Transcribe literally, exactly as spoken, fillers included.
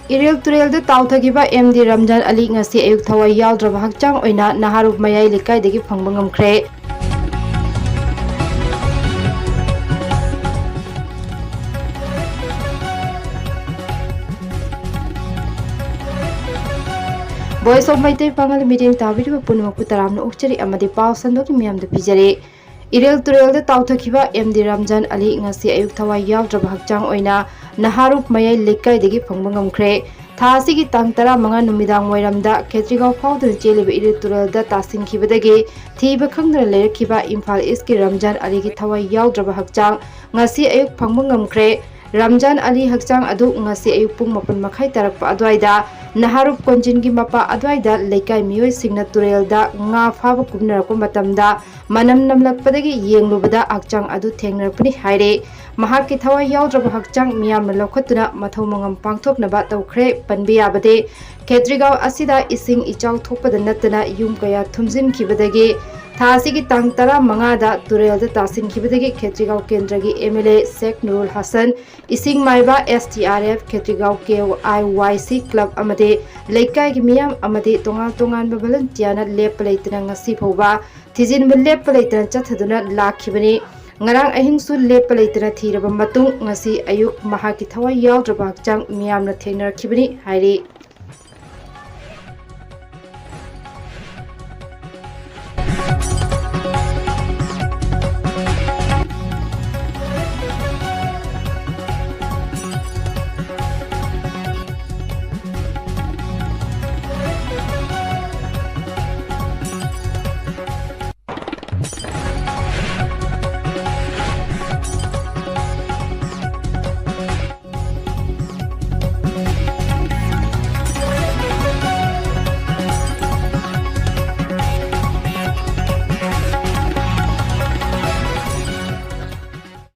ꯏꯔꯤꯜ ꯇꯨꯔꯦꯜꯗ ꯇꯥꯎꯊꯈꯤꯕ M D Ramzan ꯑꯂꯤ ꯉꯁꯤ ꯑꯌꯨꯛ ꯊꯋꯥꯏ ꯌꯥꯎꯗ꯭ꯔꯕ ꯍꯛꯆꯥꯡ ꯑꯣꯏꯅ ꯅꯍꯥꯔꯨꯞ ꯃꯌꯥꯏ ꯂꯩꯀꯥꯏꯗꯒꯤ ꯐꯪꯕ ꯉꯝꯈ꯭ꯔꯦ꯫ Voice of Meitei Pangal ꯃꯤꯠꯌꯦꯡ ꯇꯥꯕꯤꯔꯤꯕ ꯄꯨꯝꯅꯃꯛꯄꯨ ꯇꯔꯥꯝꯅ ꯑꯣꯛꯆꯔꯤ ꯑꯃꯗꯤ ꯄꯥꯎ ꯁꯟꯗꯣꯛꯅ ꯃꯤꯌꯥꯝꯗ ꯄꯤꯖꯔꯤ꯫ ꯏꯔꯤꯜ ꯇꯨꯔꯦꯜꯗ ꯇꯥꯎꯊꯈꯤꯕ ꯑꯦꯝ ꯗꯤ ꯔꯝꯖꯥꯟ ꯑꯂꯤ ꯉꯁꯤ ꯑꯌꯨꯛ ꯊꯋꯥꯏ ꯌꯥꯎꯗ꯭ꯔꯕ ꯍꯛꯆꯥꯡ ꯑꯣꯏꯅ ꯅꯍꯥꯔꯨꯞ ꯃꯌꯥꯏ ꯂꯩꯀꯥꯏꯗꯒꯤ ꯐꯪꯕ ꯉꯝꯈ꯭ꯔꯦ꯫ ꯊꯥ ꯑꯁꯤꯒꯤ ꯇꯥꯡ ꯇꯔꯥꯃꯉꯥ ꯅꯨꯃꯤꯗꯥꯡ ꯋꯥꯏꯔꯝꯗ ꯈꯦꯇ꯭ꯔꯤꯒꯥꯎ ꯐꯥꯎꯗꯨꯅ ꯆꯦꯜꯂꯤꯕ ꯏꯔꯤꯜ ꯇꯨꯔꯦꯜꯗ ꯇꯥꯁꯤꯟꯈꯤꯕꯗꯒꯤ ꯊꯤꯕ ꯈꯪꯗꯅ ꯂꯩꯔꯛꯈꯤꯕ ꯏꯝꯐꯥꯜ ꯏꯁꯀꯤ ꯔꯝꯖꯥꯟ ꯑꯂꯤꯒꯤ ꯊꯋꯥꯏ ꯌꯥꯎꯗ꯭ꯔꯕ ꯍꯛꯆꯥꯡ ꯉꯁꯤ ꯑꯌꯨꯛ ꯐꯪꯕ ꯉꯝꯈ꯭ꯔꯦ꯫ ꯔꯝꯖꯥꯟ ꯑꯂꯤ ꯍꯛꯆꯥꯡ ꯑꯗꯨ ꯉꯁꯤ ꯑꯌꯨꯛ ꯄꯨꯡ ꯃꯥꯄꯟ ꯃꯈꯥꯏ ꯇꯥꯔꯛꯄ ꯑꯗꯨꯋꯥꯏꯗ ꯅꯍꯥꯔꯨꯞ ꯀꯣꯟꯖꯤꯟꯒꯤ ꯃꯄꯥ ꯑꯗꯨꯋꯥꯏꯗ ꯂꯩꯀꯥꯏ ꯃꯤꯑꯣꯏꯁꯤꯡꯅ ꯇꯨꯔꯦꯜꯗ ꯉꯥ ꯐꯥꯕ ꯀꯨꯝꯅꯔꯛꯄ ꯃꯇꯝꯗ ꯃꯅꯝ ꯅꯝꯂꯛꯄꯗꯒꯤ ꯌꯦꯡꯂꯨꯕꯗ ꯍꯛꯆꯥꯡ ꯑꯗꯨ ꯊꯦꯡꯅꯔꯛꯄꯅꯤ ꯍꯥꯏꯔꯦ꯫ ꯃꯍꯥꯛꯀꯤ ꯊꯋꯥꯏ ꯌꯥꯎꯗ꯭ꯔꯕ ꯍꯛꯆꯥꯡ ꯃꯤꯌꯥꯝꯅ ꯂꯧꯈꯠꯇꯨꯅ ꯃꯊꯧ ꯃꯉꯝ ꯄꯥꯡꯊꯣꯛꯅꯕ ꯇꯧꯈ꯭ꯔꯦ꯫ ꯄꯟꯕ ꯌꯥꯕꯗꯤ, ꯈꯦꯇ꯭ꯔꯤꯒꯥꯎ ꯑꯁꯤꯗ ꯏꯁꯤꯡ ꯏꯆꯥꯎ ꯊꯣꯛꯄꯗ ꯅꯠꯇꯅ ꯌꯨꯝ ꯀꯌꯥ ꯊꯨꯝꯖꯤꯟꯈꯤꯕꯗꯒꯤ ꯊꯥ ꯑꯁꯤꯒꯤ ꯇꯥꯡ ꯇꯔꯥꯃꯉꯥꯗ ꯇꯨꯔꯦꯜꯗ ꯇꯥꯁꯤꯟꯈꯤꯕꯗꯒꯤ ꯈꯦꯇ꯭ꯔꯤꯒꯥꯎ ꯀꯦꯟꯗ꯭ꯔꯒꯤ ꯑꯦꯝ ꯑꯦꯜ ꯑꯦ ꯁꯦꯈ ꯅꯨꯔꯨꯜ ꯍꯁꯟ, ꯏꯁꯤꯡ ꯃꯥꯏꯕ, ꯑꯦꯁ ꯗꯤ ꯑꯥꯔ ꯑꯦꯐ, ꯈꯦꯇ꯭ꯔꯤꯒꯥꯎ ꯀꯦ ꯑꯥꯏ ꯋꯥꯏ ꯁꯤ ꯀ꯭ꯂꯕ ꯑꯃꯗꯤ ꯂꯩꯀꯥꯏꯒꯤ ꯃꯤꯌꯥꯝ ꯑꯃꯗꯤ ꯇꯣꯉꯥꯟ ꯇꯣꯉꯥꯟꯕ ꯚꯣꯂꯨꯟꯇꯤꯌꯥꯔꯅ ꯂꯦꯞꯄ ꯂꯩꯇꯅ ꯉꯁꯤ ꯐꯥꯎꯕ ꯊꯤꯖꯤꯟꯕ ꯂꯦꯞꯄ ꯂꯩꯇꯅ ꯆꯠꯊꯗꯨꯅ ꯂꯥꯛꯈꯤꯕꯅꯤ꯫ ꯉꯔꯥꯡ ꯑꯍꯤꯡꯁꯨ ꯂꯦꯞꯄ ꯂꯩꯇꯅ ꯊꯤꯔꯕ ꯃꯇꯨꯡ ꯉꯁꯤ ꯑꯌꯨꯛ ꯃꯍꯥꯛꯀꯤ ꯊꯋꯥꯏ ꯌꯥꯎꯗ꯭ꯔꯕ ꯍꯛꯆꯥꯡ ꯃꯤꯌꯥꯝꯅ ꯊꯦꯡꯅꯔꯛꯈꯤꯕꯅꯤ ꯍꯥꯏꯔꯤ꯫